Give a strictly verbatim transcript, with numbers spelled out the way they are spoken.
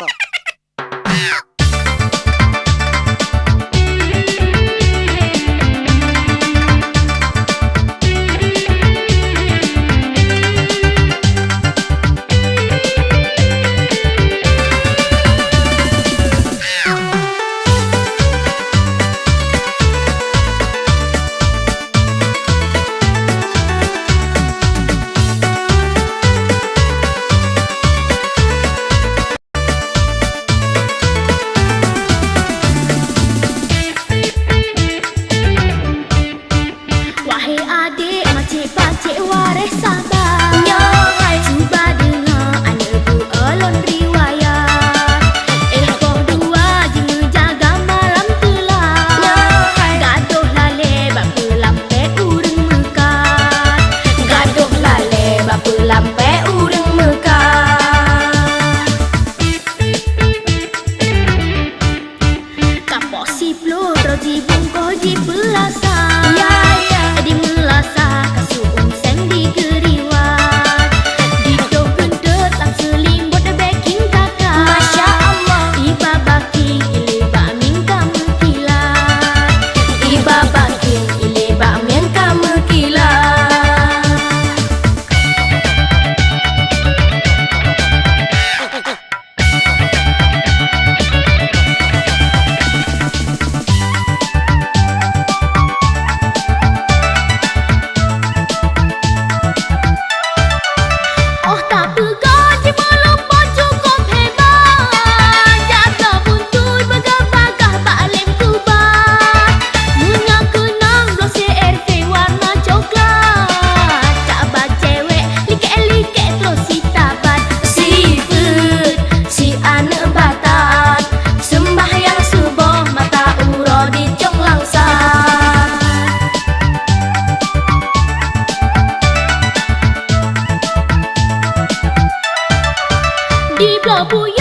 Wahé adék, macék-pacék waréh saba. Nyoe hai. Cuba deungoe aneuk bu ulôn riwayat. Éh, poh dua jimeujaga malam teulat. Nyoe hai. Gadôh lalé bak peulampék ureuëng meukat. Gadôh lalé bak peulampék ureuëng meukat. Kapoh siploh droe jibungkoh jipeulasa. Ya, ya. Di meulasa ka su-uem seng digeuriwat. Ditoh keudeuet lam seulimbot baking kakak. Masya Allah. Iba baking ilée bak mieng ka meukilat. Iba baking ilée bak mieng ka meukilat. Oh, tapeugah jimeulumpah cukôp hebat, jaga buntut bagah-bagah bak lem kubat. Meunyoe keunong bloe C R V warna coklat, caba cewek likek-likek troh sitabat. Sifeuet si aneuk batat, seumbahyang suboh mata uroe dicong langsat. Dibloe buya